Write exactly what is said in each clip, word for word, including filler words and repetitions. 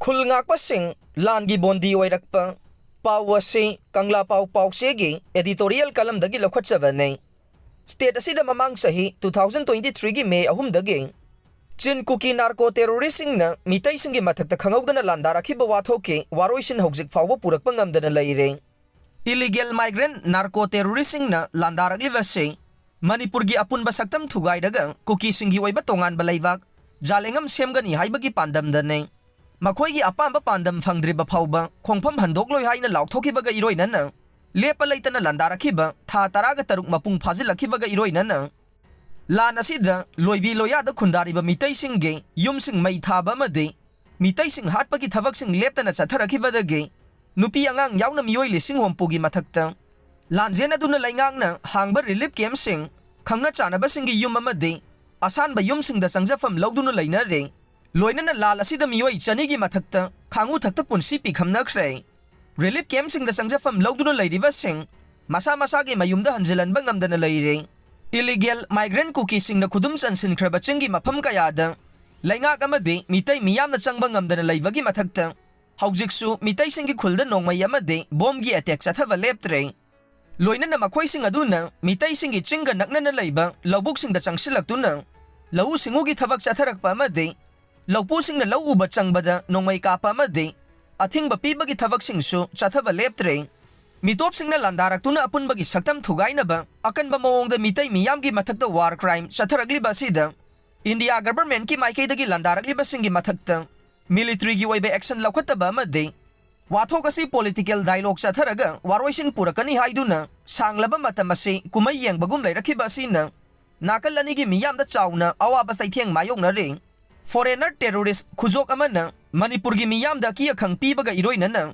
ꯈꯨꯜ ꯉꯥꯛꯄꯁꯤꯡ ꯂꯥꯟꯒꯤ ꯕꯣꯟꯗꯤ ꯑꯣꯏꯔꯛꯄ꯫ ꯄꯥꯎ ꯑꯁꯤ ꯀꯪꯂꯥ ꯄꯥꯎ ꯄꯥꯎꯆꯦꯒꯤ editorial columnꯗꯒꯤ ꯂꯧꯈꯠꯆꯕꯅꯤ꯫ State ꯑꯁꯤꯗ ꯃꯃꯥꯡ ꯆꯍꯤ two thousand twenty threeꯒꯤ May ꯑꯍꯨꯝꯗꯒꯤ ꯆꯤꯟ ꯀꯨꯀꯤ narco terroristꯁꯤꯡꯅ ꯃꯤꯇꯩꯁꯤꯡꯒꯤ ꯃꯊꯛꯇ ꯈꯪꯍꯧꯗꯅ ꯂꯥꯟꯗꯥꯔꯛꯈꯤꯕ ꯋꯥꯊꯣꯛꯀꯤ ꯋꯥꯔꯣꯏꯁꯤꯟ ꯍꯧꯖꯤꯛ ꯐꯥꯎꯕ ꯄꯨꯔꯛꯄ ꯉꯝꯗꯅ ꯂꯩꯔꯦ꯫ Illegal migrant narco terroristꯁꯤꯡꯅ ꯂꯥꯟꯗꯥꯔꯛꯂꯤꯕꯁꯤ ꯃꯅꯤꯄꯨꯔꯒꯤ ꯑꯄꯨꯟꯕ ꯁꯛꯇꯝ ꯊꯨꯒꯥꯏꯔꯒ ꯀꯨꯀꯤꯁꯤꯡꯒꯤ ꯑꯣꯏꯕ ꯇꯣꯉꯥꯟꯕ ꯂꯩꯕꯥꯛ ꯖꯥꯂꯦꯡꯉꯝ ꯁꯦꯝꯒꯅꯤ ꯍꯥꯏꯕꯒꯤ ꯄꯥꯟꯗꯝꯗꯅꯤ꯫ ꯃꯈꯣꯏꯒꯤ ꯑꯄꯥꯝꯕ ꯄꯥꯟꯗꯝ ꯐꯪꯗ꯭ꯔꯤꯕ ꯐꯥꯎꯕ ꯈꯣꯡꯐꯝ ꯍꯟꯗꯣꯛꯂꯣꯏ ꯍꯥꯏꯅ ꯂꯥꯎꯊꯣꯛꯈꯤꯕꯒ ꯏꯔꯣꯏꯅꯅ ꯂꯦꯞꯄ ꯂꯩꯇꯅ ꯂꯥꯟꯗꯥꯔꯛꯈꯤꯕ ꯊꯥ ꯇꯔꯥꯒ ꯇꯔꯨꯛ ꯃꯄꯨꯡ ꯐꯥꯖꯤꯜꯂꯛꯈꯤꯕꯒ ꯏꯔꯣꯏꯅꯅ ꯂꯥꯟ ꯑꯁꯤꯗ ꯂꯣꯏꯕꯤ ꯂꯣꯌꯥꯗ ꯈꯨꯟꯗꯥꯔꯤꯕ ꯃꯤꯇꯩꯁꯤꯡꯒꯤ ꯌꯨꯝꯁꯤꯡ ꯃꯩ ꯊꯥꯕ ꯑꯃꯗꯤ ꯃꯤꯇꯩꯁꯤꯡ ꯍꯥꯠꯄꯒꯤ ꯊꯕꯛꯁꯤꯡ ꯂꯦꯞꯇꯅ ꯆꯠꯊꯔꯛꯈꯤꯕꯗꯒꯤ ꯅꯨꯄꯤ ꯑꯉꯥꯡ ꯌꯥꯎꯅ ꯃꯤꯑꯣꯏ ꯂꯤꯁꯤꯡ ꯍꯨꯝꯐꯨꯒꯤ ꯃꯊꯛꯇ ꯂꯥꯟꯖꯦꯟ ꯑꯗꯨꯅ ꯂꯩꯉꯥꯛꯅ ꯍꯥꯡꯕ relief campꯁꯤꯡ, ꯈꯪꯅ ꯆꯥꯟꯅꯕꯁꯤꯡꯒꯤ ꯌꯨꯝ ꯑꯃꯗꯤ ꯑꯁꯥꯟꯕ ꯌꯨꯝꯁꯤꯡꯗ ꯆꯪꯖꯐꯝ ꯂꯧꯗꯨꯅ ꯂꯩꯅꯔꯦ꯫ ꯂꯣꯏꯅꯅ ꯂꯥꯟ ꯑꯁꯤꯗ ꯃꯤꯑꯣꯏ ꯆꯅꯤꯒꯤ ꯃꯊꯛꯇ ꯈꯥꯡꯉꯨ ꯊꯛꯇ ꯄꯨꯟꯁꯤ ꯄꯤꯈꯝꯅꯈ꯭ꯔꯦ꯫ Relief campꯁꯤꯡꯗ ꯆꯪꯖꯐꯝ ꯂꯧꯗꯨꯅ ꯂꯩꯔꯤꯕꯁꯤꯡ ꯃꯁꯥ ꯃꯁꯥꯒꯤ ꯃꯌꯨꯝꯗ ꯍꯟꯖꯤꯜꯍꯟꯕ ꯉꯝꯗꯅ ꯂꯩꯔꯦ꯫ Illegal migrant ꯀꯨꯀꯤꯁꯤꯡꯅ ꯈꯨꯗꯨꯝ ꯆꯟꯁꯤꯟꯈ꯭ꯔꯕ ꯆꯤꯡꯒꯤ ꯃꯐꯝ ꯀꯌꯥꯗ ꯂꯩꯉꯥꯛ ꯑꯃꯗꯤ ꯃꯤꯇꯩ ꯃꯤꯌꯥꯝꯅ ꯆꯪꯕ ꯉꯝꯗꯅ ꯂꯩꯕꯒꯤ ꯃꯊꯛꯇ ꯍꯧꯖꯤꯛꯁꯨ ꯃꯤꯇꯩꯁꯤꯡꯒꯤ ꯈꯨꯜꯗ ꯅꯣꯡꯃꯩ ꯑꯃꯗꯤ ꯕꯣꯝꯒꯤ attack ꯆꯠꯊꯕ ꯂꯦꯞꯇ꯭ꯔꯦ꯫ ꯂꯣꯏꯅꯅ ꯃꯈꯣꯏꯁꯤꯡ ꯑꯗꯨꯅ ꯃꯤꯇꯩꯁꯤꯡꯒꯤ ꯆꯤꯡꯒ ꯅꯛꯅꯅ ꯂꯩꯕ ꯂꯧꯕꯨꯛꯁꯤꯡꯗ ꯆꯪꯁꯤꯜꯂꯛꯇꯨꯅ ꯂꯧꯎ ꯁꯤꯡꯎꯒꯤ ꯊꯕꯛ ꯆꯠꯊꯔꯛꯄ ꯑꯃꯗꯤ ꯂꯧꯄꯨꯁꯤꯡꯅ ꯂꯧ ꯎꯕ ꯆꯪꯕꯗ ꯅꯣꯡꯃꯩ ꯀꯥꯞꯄ ꯑꯃꯗꯤ ꯑꯊꯤꯡꯕ ꯄꯤꯕꯒꯤ ꯊꯕꯛꯁꯤꯡꯁꯨ ꯆꯠꯊꯕ ꯂꯦꯞꯇ꯭ꯔꯦ꯫ ꯃꯤꯇꯣꯞꯁꯤꯡꯅ ꯂꯥꯟꯗꯥꯔꯛꯇꯨꯅ ꯑꯄꯨꯟꯕꯒꯤ ꯁꯛꯇꯝ ꯊꯨꯒꯥꯏꯅꯕ ꯑꯀꯟꯕ ꯃꯑꯣꯡꯗ ꯃꯤꯇꯩ ꯃꯤꯌꯥꯝꯒꯤ ꯃꯊꯛꯇ war crime ꯆꯠꯊꯔꯛꯂꯤꯕ ꯑꯁꯤꯗ India governmentꯀꯤ ꯃꯥꯏꯀꯩꯗꯒꯤ ꯂꯥꯟꯗꯥꯔꯛꯂꯤꯕꯁꯤꯡꯒꯤ ꯃꯊꯛꯇ militaryꯒꯤ ꯑꯣꯏꯕ action ꯂꯧꯈꯠꯇꯕ ꯑꯃꯗꯤ ꯋꯥꯊꯣꯛ ꯑꯁꯤ political dialogue ꯆꯠꯊꯔꯒ ꯋꯥꯔꯣꯏꯁꯤꯟ ꯄꯨꯔꯛꯀꯅꯤ ꯍꯥꯏꯗꯨꯅ ꯁꯥꯡꯂꯕ ꯃꯇꯝ ꯑꯁꯤ ꯀꯨꯝꯍꯩ ꯌꯦꯡꯕꯒꯨꯝ ꯂꯩꯔꯛꯈꯤꯕ ꯑꯁꯤꯅ ꯅꯥꯀꯜ ꯑꯅꯤꯒꯤ ꯃꯤꯌꯥꯝꯗ ꯆꯥꯎꯅ ꯑꯋꯥꯕ ꯆꯩꯊꯦꯡ ꯃꯥꯌꯣꯛꯅꯔꯦ꯫ Foreigner terrorist ꯈꯨꯖꯣꯛ ꯑꯃꯅ ꯃꯅꯤꯄꯨꯔꯒꯤ ꯃꯤꯌꯥꯝꯗ ꯑꯀꯤ ꯑꯈꯪ ꯄꯤꯕꯒ ꯏꯔꯣꯏꯅꯅ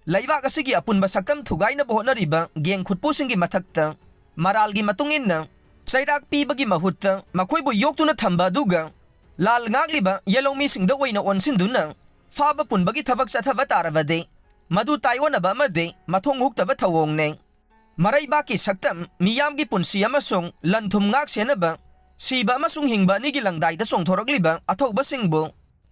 ꯂꯩꯕꯥꯛ ꯑꯁꯤꯒꯤ ꯑꯄꯨꯟꯕ ꯁꯛꯇꯝ ꯊꯨꯒꯥꯏꯅꯕ ꯍꯣꯠꯅꯔꯤꯕ gang ꯈꯨꯠꯄꯨꯁꯤꯡꯒꯤ ꯃꯊꯛꯇ ꯃꯔꯥꯜꯒꯤ ꯃꯇꯨꯡ ꯏꯟꯅ ꯆꯩꯔꯥꯛ ꯄꯤꯕꯒꯤ ꯃꯍꯨꯠꯇ ꯃꯈꯣꯏꯕꯨ ꯌꯣꯛꯇꯨꯅ ꯊꯝꯕ ꯑꯗꯨꯒ ꯂꯥꯜ ꯉꯥꯛꯂꯤꯕ ꯌꯦꯜꯍꯧꯃꯤꯁꯤꯡꯗ ꯑꯣꯏꯅ ꯑꯣꯟꯁꯤꯟꯗꯨꯅ ꯐꯥꯕ ꯄꯨꯟꯕꯒꯤ ꯊꯕꯛ ꯆꯠꯊꯕ ꯇꯥꯔꯕꯗꯤ ꯃꯗꯨ ꯇꯥꯏꯑꯣꯟꯅꯕ ꯑꯃꯗꯤ ꯃꯊꯣꯡ ꯍꯨꯛꯇꯕ ꯊꯧꯑꯣꯡꯅꯤ꯫ ꯃꯔꯩꯕꯥꯛꯀꯤ ꯁꯛꯇꯝ, ꯃꯤꯌꯥꯝꯒꯤ ꯄꯨꯟꯁꯤ ꯑꯃꯁꯨꯡ ꯂꯟ ꯊꯨꯝ ꯉꯥꯛ ꯁꯦꯟꯅꯕ, ꯁꯤꯕ ꯑꯃꯁꯨꯡ ꯍꯤꯡꯕ ꯑꯅꯤꯒꯤ ꯂꯪꯗꯥꯏꯗ ꯆꯣꯡꯊꯣꯔꯛꯂꯤꯕ ꯑꯊꯧꯕꯁꯤꯡꯕꯨ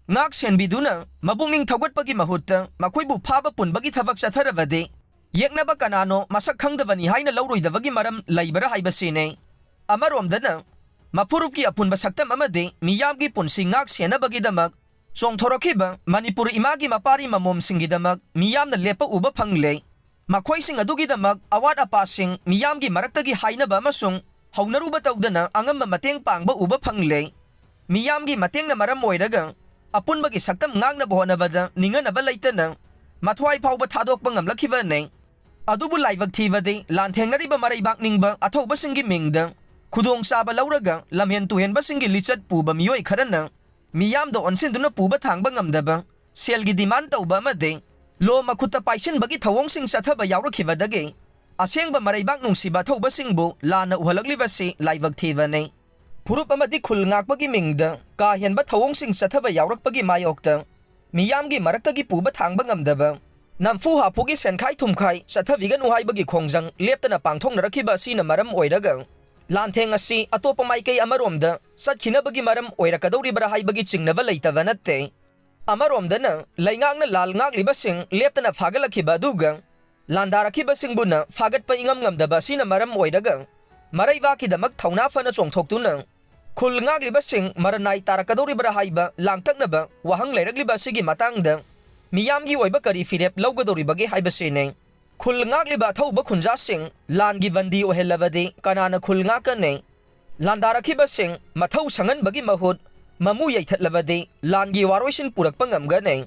ꯉꯥꯛ ꯁꯦꯟꯕꯤꯗꯨꯅ ꯃꯄꯨꯛꯅꯤꯡ ꯊꯧꯒꯠꯄꯒꯤ ꯃꯍꯨꯠꯇ ꯃꯈꯣꯏꯕꯨ ꯐꯥꯕ ꯄꯨꯟꯕꯒꯤ ꯊꯕꯛ ꯆꯠꯊꯔꯕꯗꯤ ꯌꯦꯛꯅꯕ ꯀꯅꯥꯅꯣ ꯃꯁꯛ ꯈꯪꯗꯕꯅꯤ ꯍꯥꯏꯅ ꯂꯧꯔꯣꯏꯗꯕꯒꯤ ꯃꯔꯝ ꯂꯩꯕ꯭ꯔꯥ ꯍꯥꯏꯕꯁꯤꯅꯤ꯫ ꯑꯃꯔꯣꯝꯗꯅ ꯃꯐꯨꯔꯨꯞꯀꯤ ꯑꯄꯨꯟꯕ ꯁꯛꯇꯝ ꯑꯃꯗꯤ ꯃꯤꯌꯥꯝꯒꯤ ꯄꯨꯟꯁꯤ ꯉꯥꯛ ꯁꯦꯟꯅꯕꯒꯤꯗꯃꯛ ꯆꯣꯡꯊꯣꯔꯛꯈꯤꯕ ꯃꯅꯤꯄꯨꯔ ꯏꯃꯥꯒꯤ ꯃꯄꯥꯔꯤ ꯃꯃꯣꯝꯁꯤꯡꯒꯤꯗꯃꯛ ꯃꯤꯌꯥꯝꯅ ꯂꯦꯞꯄ ꯎꯕ ꯐꯪꯂꯦ꯫ ꯃꯈꯣꯏꯁꯤꯡ ꯑꯗꯨꯒꯤꯗꯃꯛ ꯑꯋꯥꯠ ꯑꯄꯥꯁꯤꯡ ꯃꯤꯌꯥꯝꯒꯤ ꯃꯔꯛꯇꯒꯤ ꯍꯥꯏꯅꯕ ꯑꯃꯁꯨꯡ ꯍꯧꯅꯔꯨꯕ ꯇꯧꯗꯅ ꯑꯉꯝꯕ ꯃꯇꯦꯡ ꯄꯥꯡꯕ ꯎꯕ ꯐꯪꯂꯦ꯫ ꯃꯤꯌꯥꯝꯒꯤ ꯃꯇꯦꯡꯅ ꯃꯔꯝ ꯑꯣꯏꯔꯒ ꯑꯄꯨꯟꯕꯒꯤ ꯁꯛꯇꯝ ꯉꯥꯛꯅꯕ ꯍꯣꯠꯅꯕꯗ ꯅꯤꯡꯍꯟꯅꯕ ꯂꯩꯇꯅ ꯃꯊ꯭ꯋꯥꯏ ꯐꯥꯎꯕ ꯊꯥꯗꯣꯛꯄ ꯉꯝꯂꯛꯈꯤꯕꯅꯤ꯫ ꯑꯗꯨꯕꯨ ꯂꯥꯏꯕꯛ ꯊꯤꯕꯗꯤ ꯂꯥꯟꯊꯦꯡꯅꯔꯤꯕ ꯃꯔꯩꯕꯥꯛ ꯅꯤꯡꯕ ꯑꯊꯧꯕꯁꯤꯡꯒꯤ ꯃꯤꯡꯗ ꯈꯨꯗꯣꯡꯆꯥꯕ ꯂꯧꯔꯒ ꯂꯝꯍꯦꯟ ꯇꯨꯍꯦꯟꯕꯁꯤꯡꯒꯤ ꯂꯤꯆꯠ ꯄꯨꯕ ꯃꯤꯑꯣꯏ ꯈꯔꯅ ꯃꯤꯌꯥꯝꯗ ꯑꯣꯟꯁꯤꯟꯗꯨꯅ ꯄꯨꯕ ꯊꯥꯡꯕ ꯉꯝꯗꯕ, ꯁꯦꯜꯒꯤ ꯗꯤꯃꯥꯟ ꯇꯧꯕ ꯑꯃꯗꯤ ꯂꯣ ꯃꯈꯨꯠꯇ ꯄꯥꯏꯁꯤꯟꯕꯒꯤ ꯊꯧꯑꯣꯡꯁꯤꯡ ꯆꯠꯊꯕ ꯌꯥꯎꯔꯛꯈꯤꯕꯗꯒꯤ ꯑꯁꯦꯡꯕ ꯃꯔꯩꯕꯥꯛ ꯅꯨꯡꯁꯤꯕ ꯑꯊꯧꯕꯁꯤꯡꯕꯨ ꯂꯥꯟꯅ ꯎꯍꯜꯂꯛꯂꯤꯕꯁꯤ ꯂꯥꯏꯕꯛ ꯊꯤꯕꯅꯤ꯫ ꯐꯨꯔꯨꯞ ꯑꯃꯗꯤ ꯈꯨꯜ ꯉꯥꯛꯄꯒꯤ ꯃꯤꯡꯗ ꯀꯥ ꯍꯦꯟꯕ ꯊꯧꯑꯣꯡꯁꯤꯡ ꯆꯠꯊꯕ ꯌꯥꯎꯔꯛꯄꯒꯤ ꯃꯥꯌꯣꯛꯇ ꯃꯤꯌꯥꯝꯒꯤ ꯃꯔꯛꯇꯒꯤ ꯄꯨꯕ ꯊꯥꯡꯕ ꯉꯝꯗꯕ, ꯅꯝꯐꯨ ꯍꯥꯐꯨꯒꯤ ꯁꯦꯟꯈꯥꯏ ꯊꯨꯝꯈꯥꯏ ꯆꯠꯊꯕꯤꯒꯅꯨ ꯍꯥꯏꯕꯒꯤ ꯈꯣꯡꯖꯪ ꯂꯦꯞꯇꯅ ꯄꯥꯡꯊꯣꯛꯅꯔꯛꯈꯤꯕ ꯑꯁꯤꯅ ꯃꯔꯝ ꯑꯣꯏꯔꯒ ꯂꯥꯟꯊꯦꯡ ꯑꯁꯤ ꯑꯇꯣꯞꯄ ꯃꯥꯏꯀꯩ ꯑꯃꯔꯣꯝꯗ ꯆꯠꯈꯤꯅꯕꯒꯤ ꯃꯔꯝ ꯑꯣꯏꯔꯛꯀꯗꯧꯔꯤꯕ꯭ꯔꯥ ꯍꯥꯏꯕꯒꯤ ꯆꯤꯡꯅꯕ ꯂꯩꯇꯕ ꯅꯠꯇꯦ꯫ ꯑꯃꯔꯣꯝꯗꯅ ꯂꯩꯉꯥꯛꯅ ꯂꯥꯜ ꯉꯥꯛꯂꯤꯕꯁꯤꯡ ꯂꯦꯞꯇꯅ ꯐꯥꯒꯠꯂꯛꯈꯤꯕ ꯑꯗꯨꯒ ꯂꯥꯟꯗꯥꯔꯛꯈꯤꯕꯁꯤꯡꯕꯨꯅ ꯐꯥꯒꯠꯄ ꯏꯉꯝ ꯉꯝꯗꯕ ꯑꯁꯤꯅ ꯃꯔꯝ ꯑꯣꯏꯔꯒ ꯃꯔꯩꯕꯥꯛꯀꯤꯗꯃꯛ ꯊꯧꯅꯥ ꯐꯅ ꯆꯣꯡꯊꯣꯛꯇꯨꯅ ꯈꯨꯜ ꯉꯥꯛꯂꯤꯕꯁꯤꯡ ꯃꯔꯅꯥꯏ ꯇꯥꯔꯛꯀꯗꯧꯔꯤꯕ꯭ꯔꯥ ꯍꯥꯏꯕ ꯂꯥꯡꯇꯛꯅꯕ ꯋꯥꯍꯪ ꯂꯩꯔꯛꯂꯤꯕ ꯑꯁꯤꯒꯤ ꯃꯇꯥꯡꯗ ꯃꯤꯌꯥꯝꯒꯤ ꯑꯣꯏꯕ ꯀꯔꯤ ꯐꯤꯔꯦꯞ ꯂꯧꯒꯗꯧꯔꯤꯕꯒꯦ ꯍꯥꯏꯕꯁꯤꯅꯤ꯫ ꯈꯨꯜ ꯉꯥꯛꯂꯤꯕ ꯑꯊꯧꯕ ꯈꯨꯟꯖꯥꯁꯤꯡ ꯂꯥꯟꯒꯤ ꯕꯟꯗꯤ ꯑꯣꯏꯍꯜꯂꯕꯗꯤ ꯀꯅꯥꯅ ꯈꯨꯜ ꯉꯥꯛꯀꯅꯤ? ꯂꯥꯟꯗꯥꯔꯛꯈꯤꯕꯁꯤꯡ ꯃꯊꯧ ꯁꯪꯍꯟꯕꯒꯤ ꯃꯍꯨꯠ ꯃꯃꯨ ꯌꯩꯊꯠꯂꯕꯗꯤ ꯂꯥꯟꯒꯤ ꯋꯥꯔꯣꯏꯁꯤꯟ ꯄꯨꯔꯛꯄ ꯉꯝꯒꯅꯤ꯫